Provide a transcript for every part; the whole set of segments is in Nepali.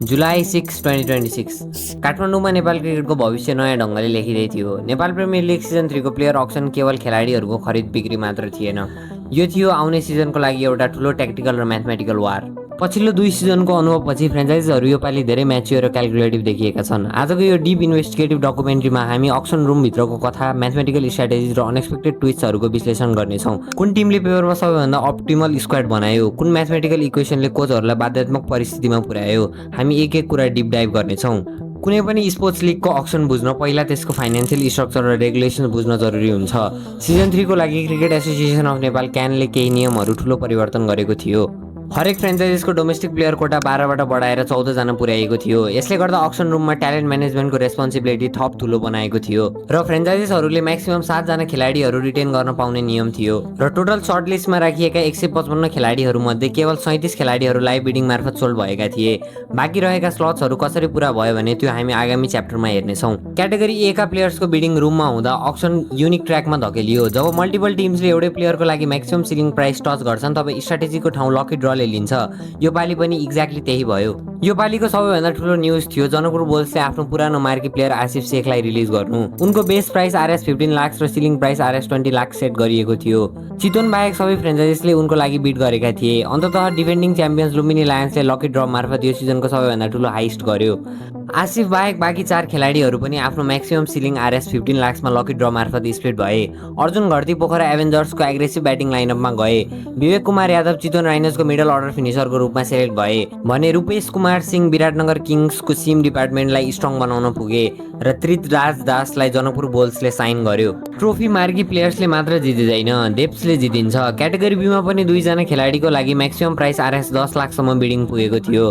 जुलाई 6 2026 काठमाडौँमा नेपाल क्रिकेटको भविष्य नयाँ ढङ्गले लेखिँदै थियो। नेपाल प्रिमियर लिग सिजन 3 को प्लेयर अक्सन केवल खेलाडीहरूको खरिद बिक्री मात्र थिएन, यो थियो आउने सिजनको लागि एउटा ठुलो ट्याक्टिकल र म्याथमेटिकल वार। पछिल्लो 2 सिजनको अनुभवपछि फ्रेन्चाइजीहरू योपालि धेरै म्याच्योर र क्यालकुलेटिभ देखिएका छन्। आजको यो डिप इन्भेस्टिगेटिभ डकुमेन्ट्रीमा हामी अक्सन रुमभित्रको कथा, म्याथमेटिकल स्ट्राटेजिज र अनएक्सपेक्टेड ट्विस्टहरूको विश्लेषण गर्नेछौँ। कुन टिमले पेपरमा सबैभन्दा अप्टिमल स्क्वाड बनायो, कुन म्याथमेटिकल इक्वेसनले कोचहरूलाई बाध्यात्मक परिस्थितिमा पुर्यायो, हामी एक एक कुरा डिप डाइभ गर्नेछौँ। कुनै पनि स्पोर्ट्स लिगको अक्सन बुझ्न पहिला त्यसको फाइनेन्सियल स्ट्रक्चर र रेगुलेसन बुझ्न जरुरी हुन्छ। सिजन 3 को लागि क्रिकेट एसोसिएसन अफ नेपाल क्यानले केही नियमहरू ठुलो परिवर्तन गरेको थियो। हरेक फ्रेन्चाइजिसको डोमेस्टिक प्लेयर कोटा 12बाट बढाएर 14 जना पुर्याएको थियो। यसले गर्दा अक्सन रुममा ट्यालेन्ट म्यानेजमेन्टको रेस्पोन्सिबिलिटी थप ठुलो बनाएको थियो र फ्रेन्चाइजिसहरूले म्याक्सिमम 7 जना खेलाडीहरू रिटेन गर्न पाउने नियम थियो र टोटल सर्टलिस्टमा राखिएका 155 खेलाडीहरूमध्ये केवल 37 खेलाडीहरू लाइभ बिडिङ मार्फत सोल्ड भएका थिए। बाँकी रहेका स्लट्सहरू कसरी पुरा भयो भने त्यो हामी आगामी च्याप्टरमा हेर्नेछौँ। क्याटेगोरी ए का प्लेयर्सको बिडिङ रुममा हुँदा अक्सन युनिक ट्र्याकमा धकेलियो। जब मल्टिपल टिम्सले एउटै प्लेयरको लागि म्याक्सिमम सिलिङ प्राइस टच गर्छन् तब स्ट्राटेजीको ठाउँ लकी ड्र लिन्छ। यो पालि पनि एक्ज्याक्टली त्यही भयो। यो पालिको सबैभन्दा ठुलो न्युज थियो जनकपुर बुल्सले आफ्नो पुरानो मार्की प्लेयर आसिफ शेखलाई रिलिज गर्नु। उनको बेस प्राइस आरएस 15 लाख र ceiling price RS 20 lakh set गरिएको थियो। चितवन बाहेक सबै फ्रेन्चाइजिसले उनको लागि बिड गरेका थिए। अन्ततः डिफेन्डिङ च्याम्पियन्स लुम्बिनी लायन्सले लकी ड्र मार्फत यो सिजनको सबैभन्दा ठुलो हाइस्ट गर्यो। आसिफ बाहेक बाँकी 4 खेलाडीहरू पनि आफ्नो म्याक्सिमम सिलिङ आरएस 15 लाखमा लकी ड्र मार्फत स्प्लिट भए। अर्जुन घरती पोखरा एभेन्जर्सको एग्रेसिभ ब्याटिङ लाइनअपमा गए। विवेक कुमार यादव चितवन राइनर्सको मिडल अर्डर फिनिसरको रूपमा सेलेक्ट भए भने रूपेश कुमार सिंह विराटनगर किङ्सको सिम डिपार्टमेन्टलाई स्ट्रङ बनाउन पुगे र त्रितराज दासलाई जनकपुर बुल्सले साइन गर्यो। ट्रोफी मार्की प्लेयर्सले मात्र जितिँदैन, डेप्सले जितिन्छ। क्याटेगोरी बीमा पनि 2 जना खेलाडीको लागि म्याक्सिमम प्राइस आरएस 10 लाखसम्म बिडिङ पुगेको थियो।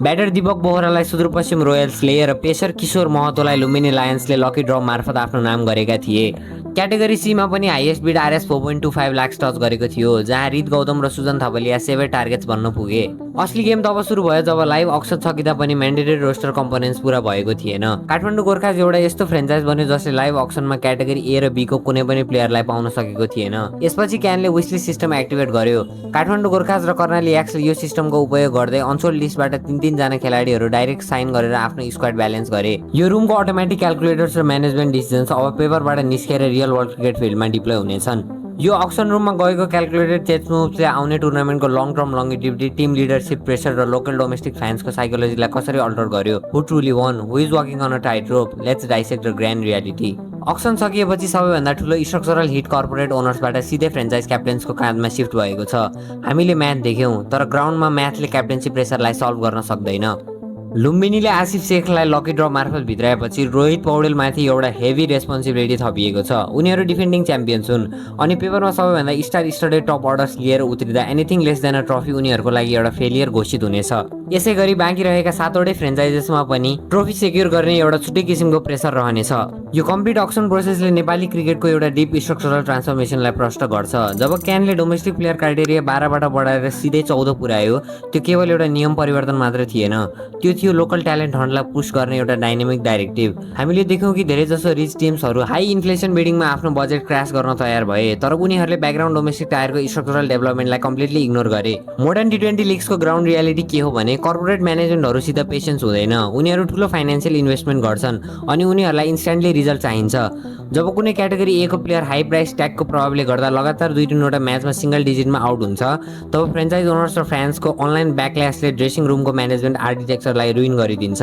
ब्याटर दीपक बोहरालाई सुदूरपश्चिम रोयल्सले र पेसर किशोर महतोलाई लुम्बिनी लायन्सले लकी ड्र मार्फत आफ्नो नाम गरेका थिए। क्याटेगोरी सीमा पनि highest bid RS 4.25 lakh touch गरेको थियो, जहाँ रित गौतम र सुजन थपलिया सेभर टार्गेट्स बन्न पुगे। असली गेम तब सुरु भयो जब लाइभ अक्सन सकिँदा पनि म्यान्डेटेड रोस्टर कम्पोनेन्ट्स पुरा भएको थिएन। काठमाडौँ गोर्खाज एउटा यस्तो फ्रेन्चाइज बन्यो जसले लाइभ अक्सनमा क्याटेगोरी ए र बी को कुनै पनि प्लेयरलाई पाउन सकेको थिएन। यसपछि क्यानले विशलिस्ट सिस्टम एक्टिभेट गर्यो। काठमाडौँ गोर्खाज र कर्णाली एक्सले यो सिस्टमको उपयोग गर्दै अनसोल्ड लिस्टबाट 3 जना खेलाडीहरू डाइरेक्ट साइन गरेर आफ्नो स्क्वाड ब्यालेन्स गरे। यो रुमको अटोमेटिक क्यालकुलेटर्स र म्यानेजमेन्ट डिसिजन्स अब पेपरबाट निस्केर रियल वर्ल्ड क्रिकेट फिल्डमा डिप्लोय हुनेछन्। यो अक्सन रुममा गएको क्यालकुलेटेड चेस मुभ्सले आउने टुर्नामेन्टको long term longevity, team leadership, pressure र लोकल डोमेस्टिक फ्यान्सको साइकोलोजीलाई कसरी अल्टर गर्यो, who truly won, who is walking on a tight rope, let's dissect the grand reality. Auction सकिएपछि सबैभन्दा ठुलो स्ट्रक्चरल हिट कर्पोरेट ओनर्सबाट सिधै फ्रेन्चाइज क्याप्टेन्सको काँधमा सिफ्ट भएको छ। हामीले म्याथ देख्यौँ, तर ग्राउन्डमा म्याथले क्याप्टेन्सी प्रेसरलाई सल्भ गर्न सक्दैन। लुम्बिनीले आसिफ शेखलाई लकी ड्र मार्फत भित्राएपछि रोहित पौडेलमाथि एउटा हेभी रेस्पोन्सिबिलिटी थपिएको छ। उनीहरू डिफेन्डिङ च्याम्पियन्स हुन् अनि पेपरमा सबैभन्दा स्टार स्टडेड टप अर्डर्स लिएर उत्रिँदा anything less than a trophy उनीहरूको लागि एउटा फेलियर घोषित हुनेछ। यसै गरी बाँकी रहेका 7वटै फ्रेन्चाइजेसमा पनि ट्रफी सेक्युर गर्ने एउटा छुट्टै किसिमको प्रेसर रहनेछ। यो कम्प्लिट अक्सन प्रोसेसले नेपाली क्रिकेटको एउटा डिप स्ट्रक्चरल ट्रान्सफर्मेसनलाई प्रष्ट गर्छ। जब क्यानले डोमेस्टिक प्लेयर क्राइटेरिया 12बाट बढाएर सिधै 14 पुर्यायो, त्यो केवल एउटा नियम परिवर्तन मात्र थिएन, त्यो थियो लोकल ट्यालेन्ट हन्टलाई पुश गर्ने एउटा डाइनामिक डाइरेक्टिभ। हामीले देख्यौँ कि धेरैजसो रिच टिम्सहरू हाई इन्फ्लेसन बिडिङमा आफ्नो बजेट क्रास गर्न तयार भए, तर उनीहरूले ब्याकग्राउन्ड डोमेस्टिक टायरको स्ट्रक्चरल डेभलपमेन्टलाई कम्प्लिटली इग्नोर गरे। मोडर्न टी20 लिग्सको ग्राउन्ड रियालिटी के हो भने कर्पोरेट म्यानेजमेन्टहरूसित पेसेन्स हुँदैन। उनीहरू ठुलो फाइनेन्सियल इन्भेस्टमेन्ट गर्छन् अनि उनीहरूलाई इन्स्ट्यान्टली रिजल्ट चाहिन्छ। जब कुनै क्याटेगोरी ए को प्लेयर हाई प्राइस ट्यागको प्रभावले गर्दा लगातार 2-3वटा म्याचमा सिंगल डिजिटमा आउट हुन्छ, तब फ्रेन्चाइज ओनर्स र फ्यान्सको अनलाइन ब्याकल्यासले ड्रेसिङ रुमको म्यानेजमेन्ट आर्किटेक्चरलाई रुइन गरिदिन्छ।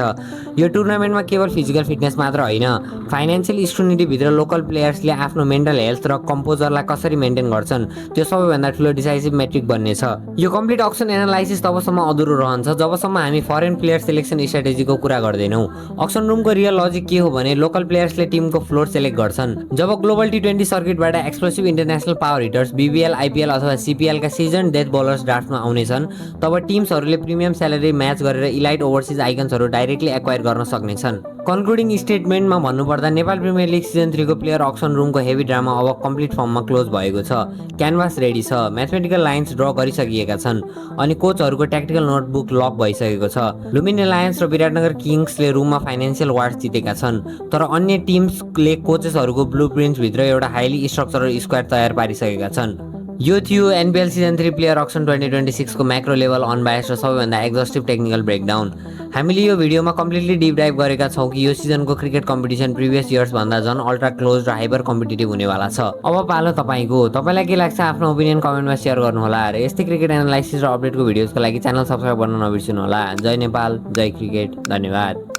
यो टुर्नामेन्टमा केवल फिजिकल फिटनेस मात्र होइन, फाइनेन्सियल स्क्रुटिनीभित्र लोकल प्लेयर्सले आफ्नो मेन्टल हेल्थ र कम्पोजरलाई कसरी मेन्टेन गर्छन् त्यो सबैभन्दा ठुलो डिसाइसिभ मेट्रिक बन्नेछ। यो कम्प्लिट अक्सन एनालाइसिस तबसम्म अधुरो रहन्छ जबसम्म हामी फरेन प्लेयर सिलेक्सन स्ट्राटेजीको कुरा गर्दैनौँ। अक्सन रुमको रियल लजिक के हो भने लोकल प्लेयर्सले टिमको फ्लोर सेलेक्ट गर्छन्। जब ग्लोबल टी20 सर्किटबाट explosive international power hitters BBL, IPL अथवा सीपीएलका सिजन डेथ बलर्स ड्राफ्टमा आउनेछन्, तब टिम्सहरूले प्रिमियम स्यालेरी म्याच गरेर इलाइट ओभरसिज आइकन्सहरू डाइरेक्टली एक्वायर गर्न सक्नेछन्। कन्क्लुडिङ स्टेटमेन्टमा भन्नुपर्दा नेपाल प्रिमियर लिग सिजन 3 को प्लेयर अक्सन रुमको हेभी ड्रामा अब कम्प्लिट फर्ममा क्लोज भएको छ। क्यानभास रेडी छ, म्याथमेटिकल लाइन्स ड्र गरिसकिएका छन् अनि कोचहरूको ट्याक्टिकल नोटबुक लक भइसकेको छ। लुम्बिनी लायन्स र विराटनगर किङ्सले रुममा फाइनेन्सियल वार्स जितेका छन्, तर अन्य टिम्सले कोचेसहरूको ब्लुप्रिन्ट्सभित्र एउटा हाइली स्ट्रक्चरल स्क्वाड तयार पारिसकेका छन्। यो थियो एनपीएल सिजन 3 प्लेयर अक्सन 2026 को म्याक्रो लेभल अनबायस्ड र सबैभन्दा एक्जस्टिभ टेक्निकल ब्रेकडाउन। हामीले यो भिडियोमा कम्प्लिटली डिप डाइभ गरेका छौँ कि यो सिजनको क्रिकेट कम्पिटिसन प्रिभियस इयर्स भन्दा झन् अल्ट्रा क्लोज र हाइपर कम्पिटिटिभ हुनेवाला छ। अब पालो तपाईँको। तपाईँलाई के लाग्छ आफ्नो ओपिनियन कमेन्टमा सेयर गर्नुहोला र यस्तै क्रिकेट एनालाइसिस र अपडेटको भिडियोजको लागि च्यानल सब्स्क्राइब गर्न नबिर्सनु होला। जय नेपाल, जय क्रिकेट, धन्यवाद।